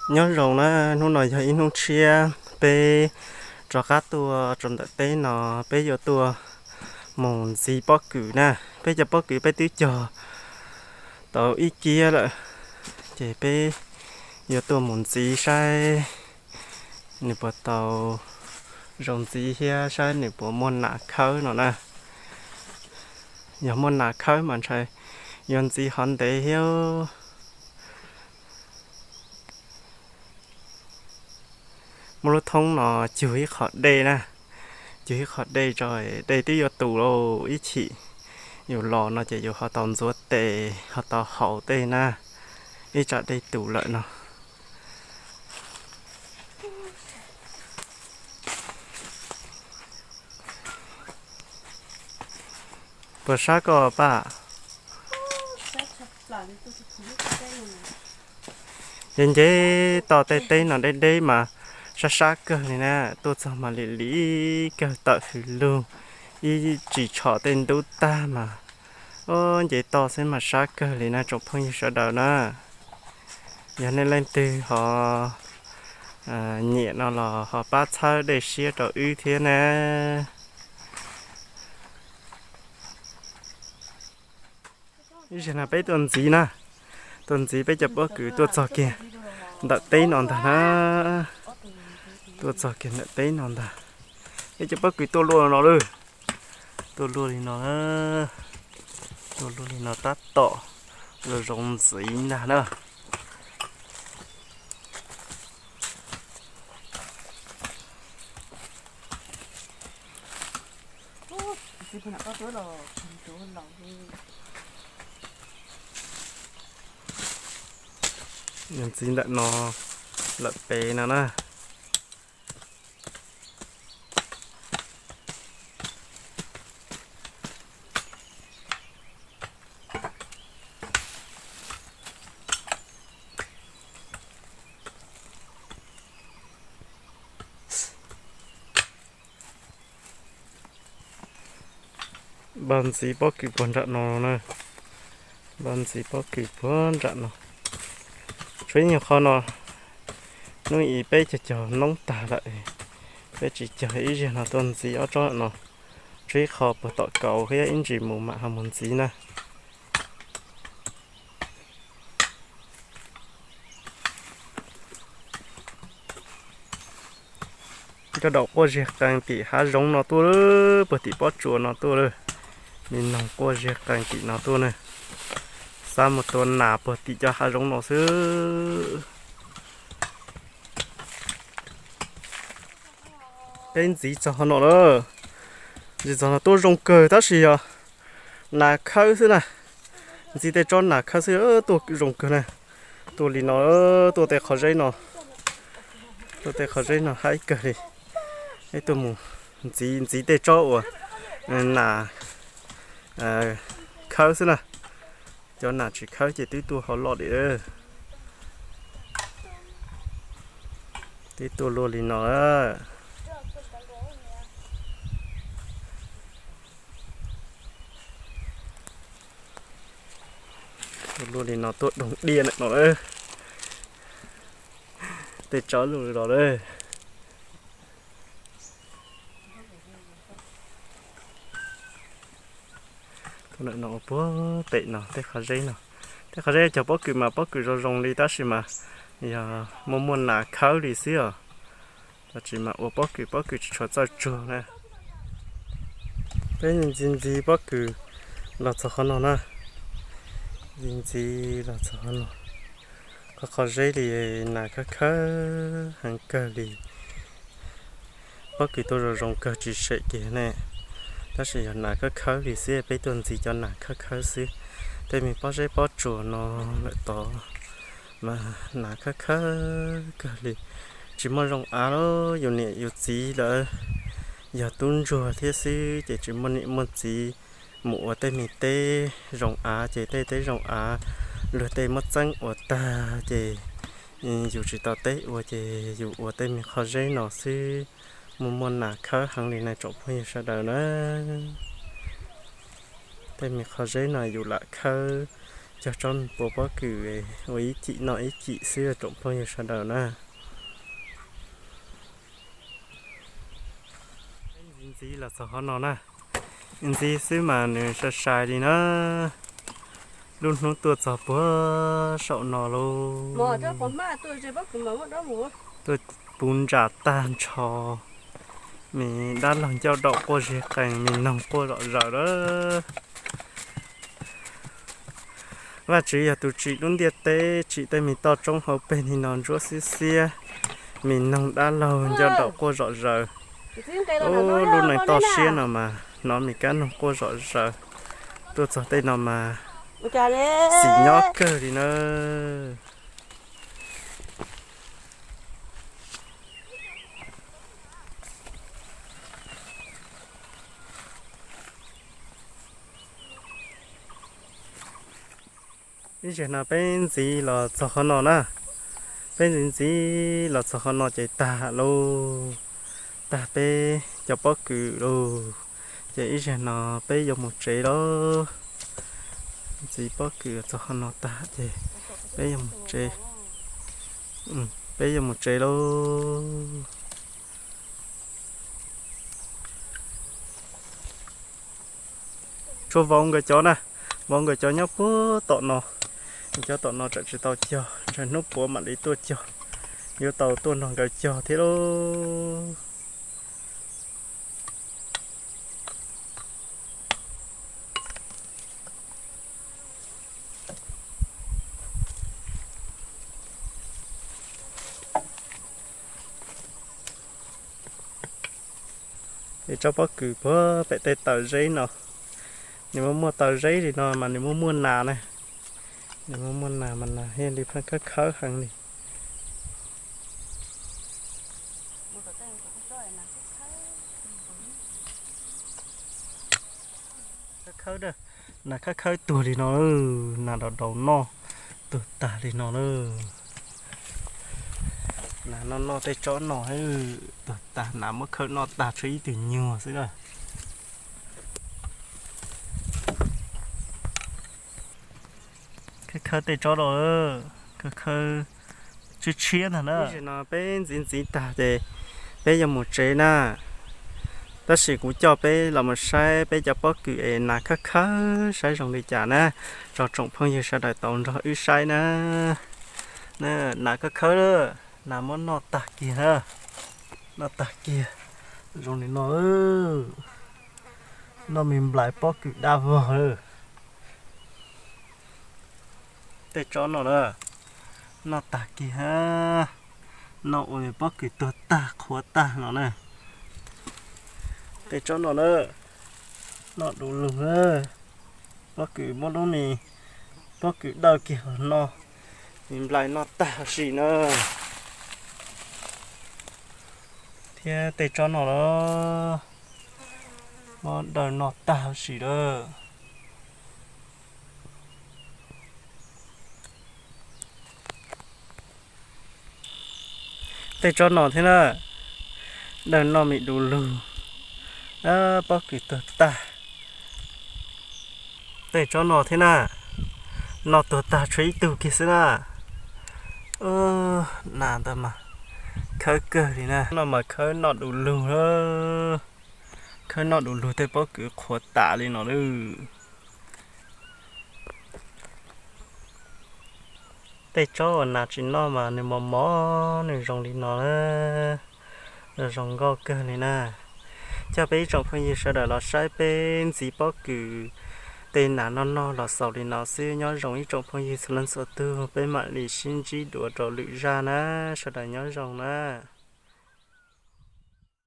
Nyob zoo na, hnub no yog ib hnub tshiab, peb rov qab tuaj rau ntawm teb no, peb yuav tuaj mus ntxiv pob kws na. Peb cov pob kws peb twb cog tau ib kiab lawm, ces peb yuav tuaj mus ntxiv saib nws puas tau zoo ntxiv thiab saib nws puas muaj nas khawb no na. Yog muaj nas khawb mas ntshai yuav ntxiv hov ntev thiab. Muaj lub thoob no cug ib qho dej na, cug ib qho dej tso, dej twb yuav tus lauj, ib chim yus los no ces yus ho tau ntxuav tes ho tau haus tej na, ib tsam dej tus lawm no. Puas sab koj Paj? Nce nce toj tej teb no deb deb mas sab sab kawg li na, tuaj txog mas lim lim kawg tawm hws lug, ib ris tsho tej ntub tag mas, o, nce toj xwb mas sab kawg li na tsoom phooj ywg sawv daws na. Yog nej leej twg ho nyiam no los ho pab txhawb dej siab rau wb thiab na. Ib zaug no peb tuaj ntxiv na, tuaj ntxiv peb cov pob kws tuaj txog kiag ntawm teb no ntag na, tuaj txog kiag ntawm teb no ntag. Peb cov pob kws tuaj luaj no lawm, tuaj luaj li no, tuaj luaj li no tab tom zoo zoo ntxiv ntag na. Ntxiv ntawm no lawm pem no na. Npaj ntxiv pob kws puag nram no na, npaj ntxiv pob kws puag nram no. Tshuav ib nyuag qho no, hnub ib peb cog cog noob tag lawm, peb tsis cog, ib zaug no tuaj ntxiv ob tsob no. Tshuav ib qho puag tom kaus thiab, ib ntsis mus mam ho mus ntxiv na. Cov daum quaj ziag qees tim hav zoov no tuaj, puag tim pob tsuas no tuaj lawm. Me noog quaj ziag qees tim no tuaj na. Xav mus tua nas puag tim cov hav zoov no xwb. Peb ntxiv txog qhov no lawm, ntxiv txog no tuaj zoo kawg tab sis yog nas khawb xwb na. Ntxiv tej tsob nas khawb xwb, tuaj zoo kawg na. Tuaj li no, tuaj tej qhov zeb no, tuaj tej qhov zeb no haib kawg li. Peb tuaj mus ntxiv, ntxiv tej tsob uas nas khawb xwb na. Cov nas tsis khawb ces twb tuaj ho loj li. Twb tuaj luaj li no. Tuaj luaj li no, tuaj doog diaj ntawm no lawm. Tej tsob luaj li no lawm. Tuaj ntawm no puag pem no tej qhov zeb no. Tej qhov zeb cog pob kws mas pob kws zoo zoo li tab sis mas yog muaj muaj nas khawb li xwb os. Tab sis mas ua pob kws, pob kws tsis tshua txawj tsuag na. Peb ntxiv ntxiv pob kws los txog qhov no na. Ntxiv ntxiv los txog qhov no. Qhov qhov zeb li nas khawb khawb heev kawg li. Pob kws tuaj zoo zoo kawg tsis sem kiag ne. Tab sis yog nas khawb khawb li xwb, peb tuaj ntxiv cov nas khawb khawb xwb. Tej me pob zeb pob tsuas no lawm tod mas nas khawb khawb kawg li. Tsis muaj zoo av lawm, yus niam yus txiv lawv yog tub ntsuag thiab xwb ces tsis muaj niam muaj txiv mus ua tej me teb zoo av ces tej teb zoo av luag tej muab txeeb ua tag ces yus tsis tau teb ua ces yus ua tej me qhov zeb no xwb. Muaj muaj nas khawb heev li na tsoom phooj ywg sawv daws na. Tej me qhov zeb no yus lam khawb Cog tsob puav pob kws ua ib cim noj ib cim xwb tsoom phooj ywg sawv daws na. Ntxiv ntxiv los txog qhov no na, ntxiv xwb mas nws sai sai li na. Lub hnub tuaj txog puag saum no lauj. Tuaj puv ntsa tag nrho, me dab laug ncauj daum quaj zig qees, me noog quaj zom zaws lawm. Vajtswv yog tus tsim lub ntiaj teb, tsim tej me toj roob hauv pes li no ntsuab xiab xiab, me noog dab laug ncauj daum quaj zom zaws. Ub, lub neej toj siab no mas hnov me kab noog quaj zom zaws, tuaj txog tej no mas xis nyob kawg li na. Ib zaug no peb ntxiv los txog qhov no na, peb ntxiv ntxiv los txog qhov no ces tag lauj, tag peb cov pob kws lauj, ces ib zaug no peb yuav mus tsev lauj. Ntxiv pob kws txog qhov no tag ces peb yuav mus tsev, peb yuav mus tsev lauj. Tshuav vauv nkawd cov na, vauv nkawd cov nyob puag tom no, cov tom no tsam tsis tau cog, ntshe hnub puav mam li tuaj cog, yuav tau tuaj nrog nkawd cog thiab lauj. Es tsob pob kws puag pem tej taws zeb no, nws muaj muaj taws zeb li no mas nws muaj muaj nas na. Nws muaj muaj nas mas nas thiaj li pheej khawb khawb heev li. Khawb khawb, nas khawb khawb tuag li no, nas daus daus noj tuag tag li no na. Nas noj noj tej tsob no tuag tag, nas muab khawb noj tag tshuav ib tug nyuag xwb na. Khawb khawb tej tsob no, khawb khawb tshiab tshiab ntag na. Tam sim no peb ntxiv ntxiv tag ces peb yuav mus tsev na. Tab sis kuv coj peb los mus saib peb cov pob kws es nas khawb khawb saib zoo li cas na, tso tsoom phooj ywg sawv daws tau nrog wb saib na. Nas khawb khawb, nas muab noj tag kiag na, noj tag kiag zoo li no. Noj me nplais pob kws dab vog. Tej tsob no na, noj tag kiag, noj ua pob kws tuag tag qhuav tag no na. Tej tsob no na, noj du lug na. Pob kws muab lub me pob kws dawj kiag los noj, me nplais noj tag huv si na. Thiab tej tsob no los muab dawj noj tag huv si lawm. Tej tsob no thiab na, dawj noj me du lug, pob kws tuag tag. Tej tsob no thiab na, noj tuag tag tshuav ib tug kiag xwb na. Nas ntawd mas khawb kawg li na, no mas khawb noj du lug, khawb noj du lug tej pob kws qhuav tas li no lawm. Tej tsob uas nas tsis noj mas nws mos mos nws zoo li no na, zoo nkauj kawg li na. Coj peb ib tsoom phooj ywg sawv daws los saib peb ntxiv pob kws tej nas noj noj los xaus li no xwb. Nyob zoo ib tsoom phooj ywg txhua leej txhua tug, peb mam li sib ntsib dua rau lwm zaj na. Sawv daws nyob zoo na.